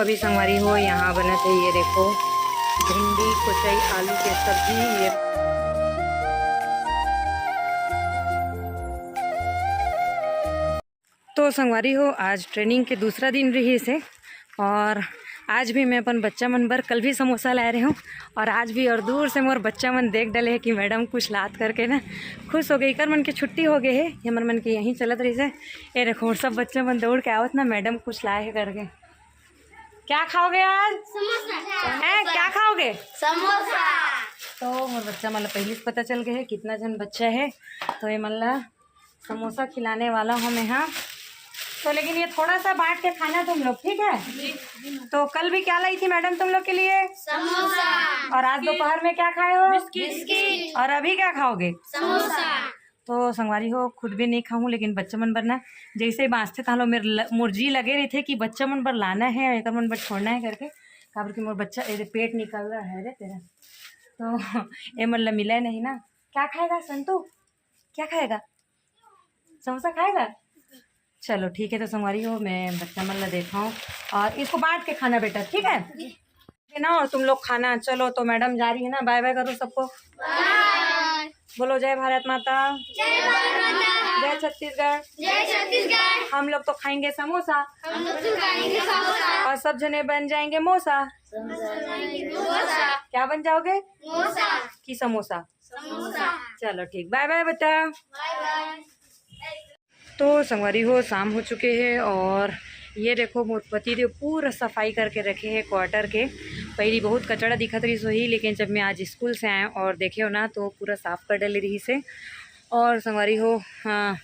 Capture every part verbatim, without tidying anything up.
अभी संगवारी हो, यहाँ बनत हे, ये देखो, भिंडी, कोचई, आलू के सब्जी। ये तो संगवारी हो, आज ट्रेनिंग के दूसरा दिन रहिस हे और आज भी मैं अपन बच्चा मन बर कल भी समोसा लाए रहे हूँ और आज भी, और दूर से मोर बच्चा मन देख डले हे कि मैडम कुछ लात करके ना खुश हो गे। एकर मन के छुट्टी हो गे हे, हमर मन के यहीं चलत रहिस हे। ये देखो, सब बच्चा मन दौड़ के आवत ना, मैडम कुछ लाए हे करके। क्या खाओगे आज? समोसा। हैं, क्या खाओगे? समोसा। तो मोर बच्चा मन ला पहले से पता चल गए है कितना जन बच्चा है, तो ये मन ला समोसा खिलाने वाला हूँ मैं। हाँ, तो लेकिन ये थोड़ा सा बांट के खाना तुम लोग, ठीक है? तो कल भी क्या लाई थी मैडम तुम लोग के लिए? समोसा। और आज दोपहर में क्या खाए हो? बिस्किट। और अभी क्या खाओगे? समोसा। तो संगवारी हो, खुद भी नहीं खाऊं, लेकिन बच्चा मन बर ना, जैसे ही बांचथे, तहाँ लो मेर ल-, मोर जी लगे रहिथे कि बच्चा मन बर लाना है, एकर मन बर छोड़ना है करके, काबर कि मोर बच्चा, ए रे, पेट निकल रहा है रे तेरा, तो ए मन ला मिला नहीं ना। क्या खाएगा संतू? क्या खाएगा? समोसा खाएगा? चलो ठीक है, तो संगवारी हो, मैं बच्चा मन ला देखाऊं और इसको बांट के खाना बेटा, ठीक है? है ना, और तुम लोग खाना। चलो, तो मैडम जा रही है ना, बाय बाय करो सबको। बोलो जय भारत माता। जय छत्तीसगढ़। हम लोग तो खाएंगे समोसा। और सब जने बन जाएंगे मोसा। क्या बन जाओगे? मोसा। कि समोसा? समोसा। चलो ठीक, बाय बाय बेटा। तो संगवारी हो, शाम हो चुके हे और ये देखो, मोर पति देव पूरा सफाई करके रखे हे क्वार्टर के। पहली बहुत कचरा दिखत रहिस होही, लेकिन जब मैं आज स्कूल से आए और देखे हो ना, तो पूरा साफ कर डले रहिस हे। और संगवारी हो, हाँ,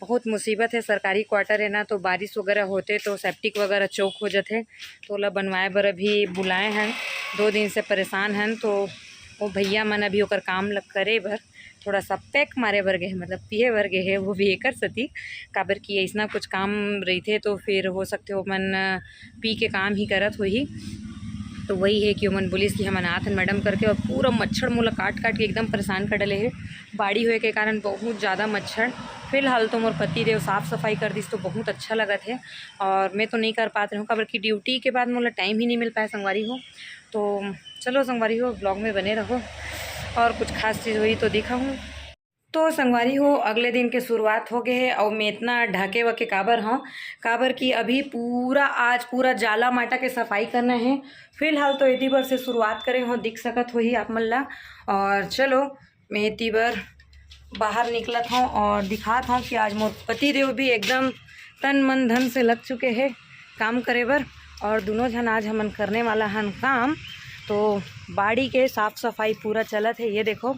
बहुत मुसीबत है, सरकारी क्वार्टर है ना, तो बारिश वगैरह होते तो सेप्टिक वगैरह चौक हो जाते। तो ओला बनवाए बर अभी बुलाए हैं, दो दिन से परेशान हैं। तो वो भैया मन अभी ओकर काम ल करे बर थोड़ा सा पैक मारे बर गए, मतलब पिए बर गए है, वो भी एकर सती, काबर कि ऐसना कुछ काम रहिथे तो फिर हो सकथे ओमन पी के काम ही करत होही। तो वही है कि ओमन बोलिस कि हमन आथन मैडम करके, और पूरा मच्छर मोला काट काट के एकदम परेशान कर डले है। बाड़ी होए के कारण बहुत ज़्यादा मच्छर। फिलहाल तो मोर पति देव साफ सफाई कर दिस तो बहुत अच्छा लगत है, और मैं तो नहीं कर पात रहूँ, काबर कि ड्यूटी के बाद मोला टाइम ही नहीं मिल पाए संगवारी हो। तो चलो संगवारी हो, ब्लॉग में बने रहो और कुछ खास चीज़ होही तो दिखाहूँ। तो संगवारी हो, अगले दिन के शुरुआत हो गए है। और मैं इतना ढके वके काबर हूँ, काबर कि अभी पूरा, आज पूरा जाला माटा के सफाई करना है। फिलहाल तो एती बर से शुरुआत करे हो, दिख सकत होही आप मन ला। और चलो, मैं एती बर बाहर निकलत हूँ और दिखात हूँ कि आज मोर पति देव भी एकदम तन मन धन से लग चुके हैं काम करे बर। और दोनों झन आज हमन करने वाला हन काम। तो बाड़ी के साफ सफाई पूरा चलत है, ये देखो।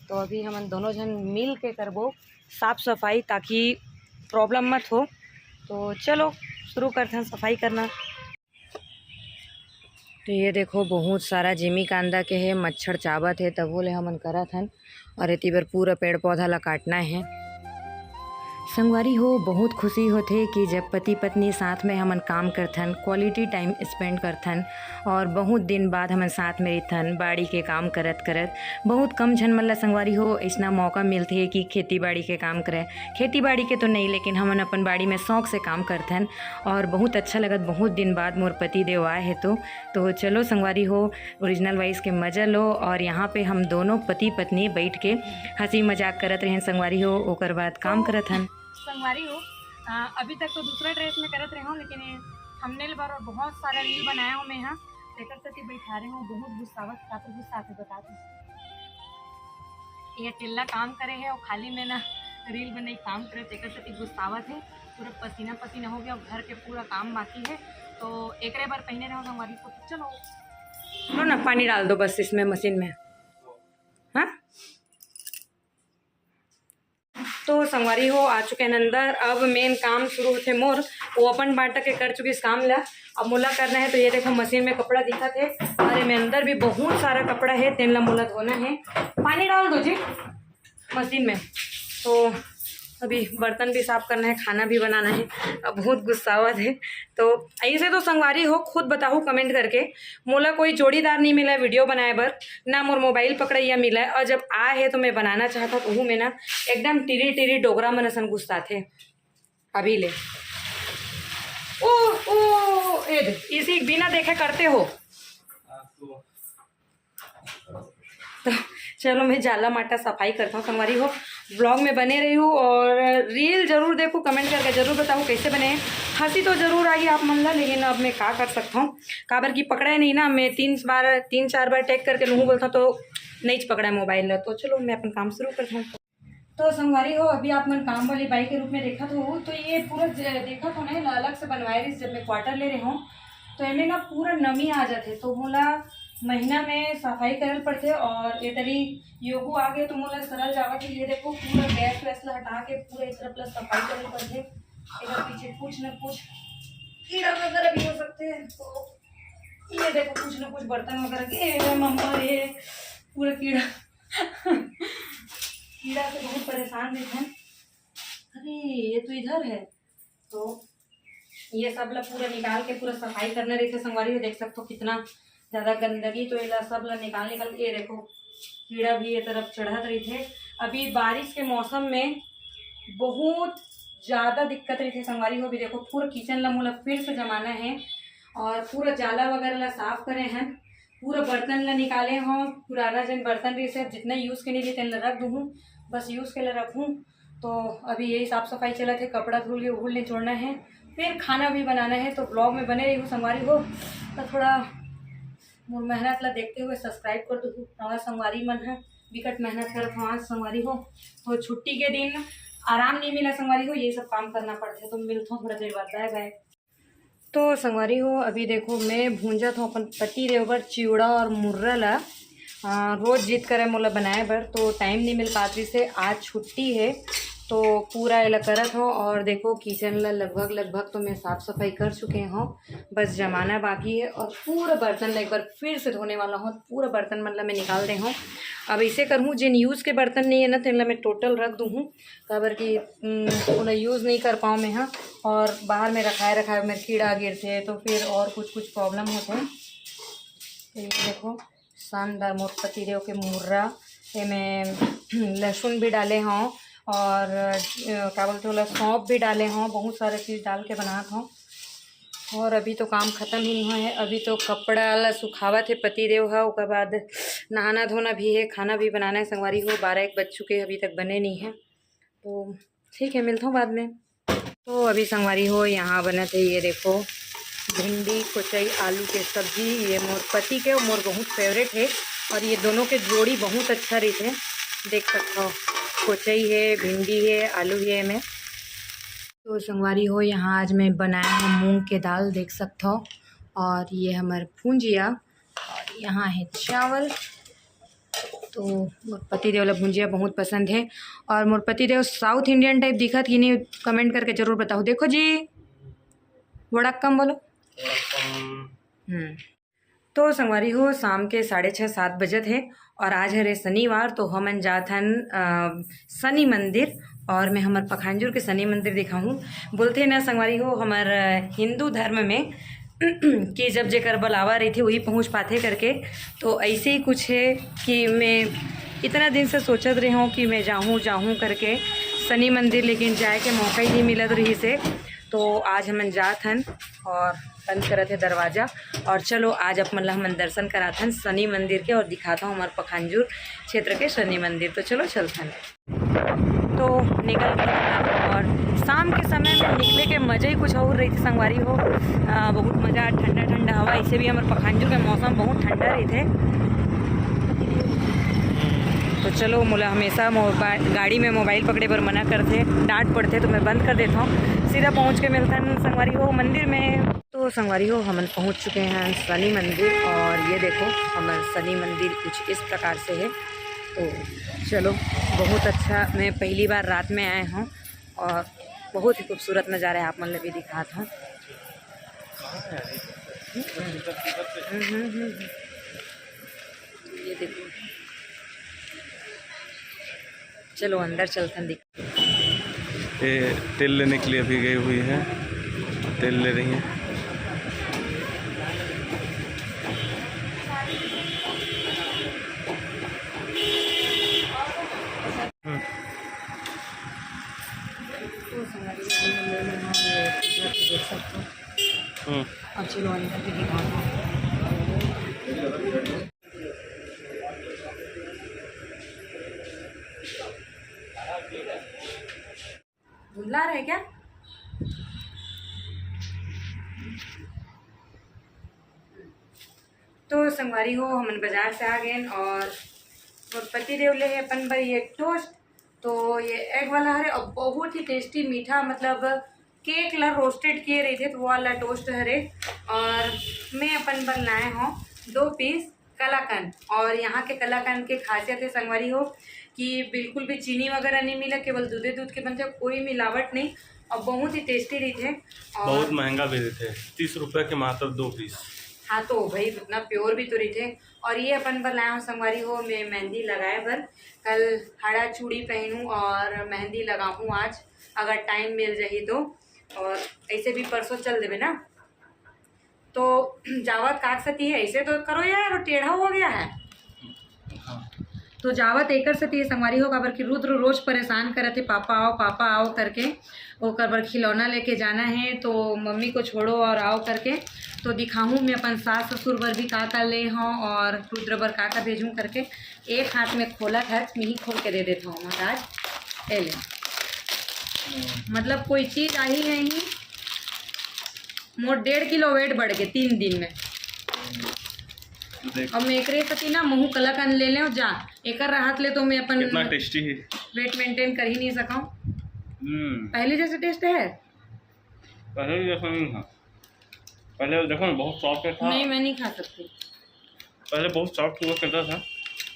तो अभी हमन दोनों झन मिल के करबो साफ सफाई, ताकि प्रॉब्लम मत हो। तो चलो, शुरू करथन सफाई करना। तो ये देखो, बहुत सारा जिमी कांदा के है, मच्छर चाबत है, तभो ले हमन करत हन। और एती बर पूरा पेड़ पौधा ला काटना है। संगवारी हो, बहुत खुशी होथे कि जब पति पत्नी साथ में हमन काम करथन, क्वालिटी टाइम स्पेंड करथन, और बहुत दिन बाद हमन साथ में रहिथन, बाड़ी के काम करत करत। बहुत कम झन मन ला संगवारी हो, ऐसना मौका मिलथे कि खेती बाड़ी के काम करे। खेती बाड़ी के तो नहीं, लेकिन हमन अपन बाड़ी में शौक से काम करथन, और बहुत अच्छा लगत, बहुत दिन बाद मोर पति देव आए हे तो। तो चलो संगवारी हो, ओरिजिनल वॉइस के मजा लो। और यहाँ पे हम दोनों पति पत्नी बैठ के हंसी मजाक करत रहेन संगवारी हो, ओकर बाद काम करत हन। संगवारी हो, आ, अभी तक तो दूसरा ड्रेस में करत रहे हूँ, लेकिन ये थंबनेल बर और बहुत सारा रील बनाया हूँ मैं यहाँ, तेकर सेती बैठा रहे हूँ। बहुत गुस्सावत, काफी गुस्सा आते बता दो। ये टिल्ला काम करे है और खाली में ना रील बनाई काम करे, तेकर सेती गुस्सावत है। पूरा पसीना पसीना हो गया और घर के पूरा काम बाकी है, तो एकरे बर पहने रहो संगवारी को। चलो, लो ना, पानी डाल दो बस इसमें, मशीन में। हाँ, तो संगवारी हो, आ चुके हैं अंदर। अब मेन काम शुरू होथे मोर। वो अपन बांटा के कर चुकी इस काम ला, अब मोला करना है। तो ये देखो, मशीन में कपड़ा दिखत है, अरे, मैं अंदर भी बहुत सारा कपड़ा है, तेन ला मोला धोना है। पानी डाल दो जी मशीन में। तो अभी बर्तन भी साफ करना है, खाना भी बनाना है। अब बहुत गुस्सावत है। तो ऐसे तो संगवारी हो, खुद बताहू कमेंट करके, मोला कोई जोड़ीदार नहीं मिला वीडियो बनाए बर, ना मोर मोबाइल पकड़ैया मिला है, और जब आए है तो मैं बनाना चाहता हूँ, तो में ना एकदम टिरी टिरी डोगरा मन असन गुस्साथे। अभी ले ओ, ओ, ये देख, इसी बिना देखे करते हो। तो चलो, मैं जाला माटा सफाई करता हूँ संगवारी हो। ब्लॉग में बने रही हूँ और रील जरूर देखो, कमेंट करके जरूर बताओ कैसे बने। हंसी तो जरूर आई आप मन ला, लेकिन अब मैं का कर सकता हूँ, काबर की पकड़ा ही नहीं ना। मैं तीन बार, तीन चार बार टेक करके लूहूँ बोलता तो नहीं पकड़ा मोबाइल ला। तो चलो, मैं अपन काम शुरू करता हूँ। तो संगवारी हो, अभी आप मन काम वाली बाई के रूप में देखत हो, तो ये पूरा ज-, देखत हो ना, एला अलग से बनवाए रहिस, जब मैं क्वार्टर ले रहे हूँ, तो एमे ना पूरा नमी आ जाथे, तो मोला महीना में सफाई करल पड़थे। और ये तरी योगू आ गए, तो मोला सरल जावत है। ये देखो, पूरा गैस वैस ला हटा के पूरा इस तरफ ला सफाई करल पड़थे। एकर पीछे कुछ न कुछ कीड़ा वगैरह भी हो सकते हैं, तो ये देखो, कुछ न कुछ बर्तन वगैरह के, ए, मम्मा रे, पूरा कीड़ा कीड़ा से बहुत परेशान रहिथे। अरे, ये तो इधर है। तो ये सब ला पूरा निकाल के पूरा सफाई करना रहिथे संगवारी हो। देख सकते हो कितना ज्यादा गंदगी, तो एला सब ला निकाल, निकाल के, ये देखो, कीड़ा भी ये तरफ चढ़त रहिथे। अभी बारिश के मौसम में बहुत ज्यादा दिक्कत रहिथे संगवारी हो। अभी देखो, पूरा किचन ला मोला फिर से जमाना है और पूरा जाला वगैरह ला साफ करे हैं। पूरा बर्तन ला निकाले हों, पुराना जन बर्तन रहिसे, जितना यूज़ के नहीं रही, तेन ला रख दूँ, बस यूज़ के ला रखूँ। तो अभी यही साफ सफाई चलत है, कपड़ा धुल के उहुल निचोड़ना है, फिर खाना भी बनाना है। तो ब्लॉग में बने रही हो संगवारी हो, तो थोड़ा मोर मेहनत ला देखते हुए सब्सक्राइब कर दो। नवा संगवारी मन है, बिकट मेहनत करत हो आज संगवारी हो। तो छुट्टी के दिन आराम नहीं मिला संगवारी हो, ये सब काम करना पड़ता है। तो मिलता हूँ थोड़ा देर बाद, बाय बाय। तो संगवारी हो, अभी देखो, मैं भूंजत हूँ अपन पति देव बर चिवड़ा और मुर्रा ला। आ, रोज जिद करे मोला बनाए बर, तो टाइम नहीं मिल पात रहिसे। आज छुट्टी है, तो पूरा एला करत हूँ। और देखो, किचन ला लगभग, लगभग तो मैं साफ सफाई कर चुके हूँ, बस जमाना बाकी है। और पूरा बर्तन ला एक बार फिर से धोने वाला हूँ, पूरा बर्तन मन ला मैं निकाल दे हूँ। अब ऐसे करहूँ, जिन यूज़ के बर्तन नहीं है ना, तेन ला मैं टोटल रख दूँ, काबर कि, उम, ओला यूज़ नहीं कर पाऊँ मैं, हाँ। और बाहर में रखाए, रखाए में कीड़ा गिरथे, तो फिर और कुछ, कुछ प्रॉब्लम होथे। तो ये देखो, शानदार मोर पति देव के मुर्रा, एमे लहसुन भी डाले हूँ और, अ, का बोलथे ओला, सौंफ भी डाले हूँ, बहुत सारा चीज़ डाल के बनात हूँ। और अभी तो काम खत्म ही नहीं हुआ है, अभी तो कपड़ा ला सुखावत है पति देव हा, ओकर बाद नहाना धोना भी है, खाना भी बनाना है संगवारी हो। बारह एक बज चुके हैं, अभी तक बने नहीं है। तो ठीक है, मिलता हूँ बाद में। तो अभी संगवारी हो, यहाँ बनत है, ये देखो, भिंडी, कोचई, आलू के सब्जी। ये मोर पति के, मोर बहुत फेवरेट है, और ये दोनों के जोड़ी बहुत अच्छा रहिथे। देख सकते हो, कोचई है, भिंडी है, आलू है एमे। तो संगवारी हो, यहाँ आज मैं बनाया हूँ मूंग के दाल, देख सकते हो, और ये हमर भुंजिया, और यहाँ है चावल। तो मोर पति देव ला भुंजिया बहुत पसंद है। और मोर पति देव साउथ इंडियन टाइप दिखत कि नहीं, कमेंट करके जरूर बताओ। देखो जी, वड़क्कम बोलो। हम्म। तो संगवारी हो, शाम के साढ़े छः, सात बजत है और आज हरे शनिवार, तो हमन जात हन, अ, शनि मंदिर। और मैं हमर पखांजूर के शनि मंदिर दिखाहूँ। बोलथे ना संगवारी हो, हमर हिंदू धर्म में कि जब जेकर बलावा रहिथे, वही पहुँच पाथे करके। तो ऐसे ही कुछ है कि मैं इतना दिन से सोचत रहे हूँ कि मैं जाहूँ, जाहूँ करके शनि मंदिर, लेकिन जाए के मौका ही नहीं मिलत रहिसे। तो आज हमन जात हन और बंद करत है दरवाजा। और चलो, आज आप मन ला हमन दर्शन करात हन शनि मंदिर के और दिखात हूँ हमर पखांजूर क्षेत्र के शनि मंदिर। तो चलो, चलत हन। तो निकल गए और शाम के समय में निकले के मज़ा ही कुछ और रहिथे संगवारी हो। आ, बहुत मज़ा, ठंडा ठंडा हवा। ऐसे भी हमर पखांजूर के मौसम बहुत ठंडा रहिथे। तो चलो, मोला हमेशा मोबाइल, गाड़ी में मोबाइल पकड़े बर मना करथे, डांट पड़थे, तो मैं बंद कर देता हूँ। सीधा पहुँच के मिलथन संगवारी हो मंदिर में। तो संगवारी हो, हमन पहुँच चुके हैं शनि मंदिर और ये देखो, हमर शनि मंदिर कुछ इस प्रकार से है। तो चलो, बहुत अच्छा, मैं पहली बार रात में आए हूँ और बहुत ही खूबसूरत नज़ारा है, आप मन ला भी दिखात हूँ। हम्म, हम्म, हम्म, हम्म। ये देखो, चलो अंदर चलथन, दिख ये तेल लेने के लिए अभी गई हुई है, तेल ले रही है। हम्म। तो संगवारी हो, हमन ले लेना है, ये देख सकते हो। धुंधला रहे क्या? तो संगवारी हो, हमन बाजार से आ गए और मोर पति देव ले हे अपन बर ये टोस्ट। तो ये एग वाला हरे और बहुत ही टेस्टी मीठा, मतलब केक ला रोस्टेड किए रहिथे तो वो वाला टोस्ट हरे। और मैं अपन बर लाए हूँ दो पीस कलाकंद। और यहाँ के कलाकंद के खासियत है संगवारी हो कि बिल्कुल भी चीनी वगैरह नहीं मिला, केवल दूधे दूध के बनते, कोई मिलावट नहीं और बहुत ही टेस्टी रहिथे। और बहुत महंगा भी रहिथे, तीस रुपया के मात्र दो पीस। हाँ, तो भाई उतना प्योर भी तो रहिथे। और ये अपन बर लाया हूँ संगवारी हो, मैं मेहंदी लगाए बर। कल हरा चूड़ी पहनूँ और मेहंदी लगाहूँ आज, अगर टाइम मिल जाही तो। और ऐसे भी परसों चल देबे ना, तो जावत काक सती है, ऐसे तो करो यार, टेढ़ा हो गया है। हाँ। तो जावत एकर सती है संगवारी हो, काबर कि रुद्र रोज परेशान करत हे, "पापा आओ, पापा आओ" करके। ओकर बर खिलौना लेके जाना है, तो "मम्मी को छोड़ो और आओ" करके। तो दिखाहूँ मैं अपन सास ससुर बर भी का का ले हूँ और रुद्र बर का का भेजूँ करके। एक हाथ में खोलत है, मैं ही खोल के दे देता हूँ महाराज। ए ले, मतलब कोई चीज आही नहीं। मोर डेढ़ किलो वेट बढ़ गए तीन दिन में। देख। अब मैं एकरे सती ना महू कलाकंद ले लेव जा, एकर रहत ले तो मैं अपन कितना टेस्टी है। वेट मेंटेन कर ही नहीं सकूं। हम्म। पहले जैसे टेस्ट है? पहले जैसा नहीं था। पहले देखो ना, बहुत सॉफ्ट था। नहीं, मैं नहीं खा सकती। पहले बहुत सॉफ्ट हुआ करता था,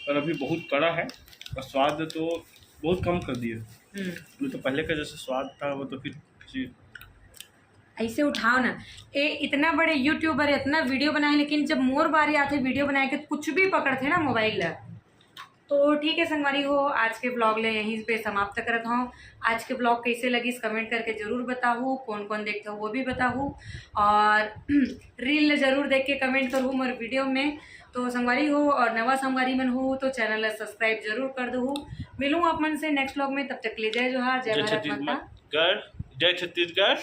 पर अभी बहुत कड़ा है और स्वाद तो बहुत कम कर दिया। हम्म। नहीं तो पहले का जैसे स्वाद था, वो तो फिर किसी ऐसे उठाओ ना। ए, इतना बड़े यूट्यूबर, इतना वीडियो बनाए, लेकिन जब मोर बारी आथे वीडियो बनाए के, कुछ भी पकड़थे ना मोबाइल ला। तो ठीक है संगवारी हो, आज के ब्लॉग ले यहीं पे समाप्त करत हूँ। आज के ब्लॉग कैसे लगिस कमेंट करके जरूर बताहू, कौन कौन देखते हो वो भी बताहू, और रील ले जरूर देख के कमेंट करू मोर वीडियो में। तो संगवारी हो और नवा संगवारी मन हो तो चैनल ला सब्सक्राइब जरूर कर दू। मिलूँ आप मन से नेक्स्ट ब्लॉग में, तब तक के लिए जय जोहार, जय जय भारत माता। छत्तीसगढ़, जय छत्तीसगढ़,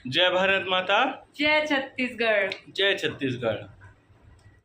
जय भारत माता, जय छत्तीसगढ़। जय छत्तीसगढ़।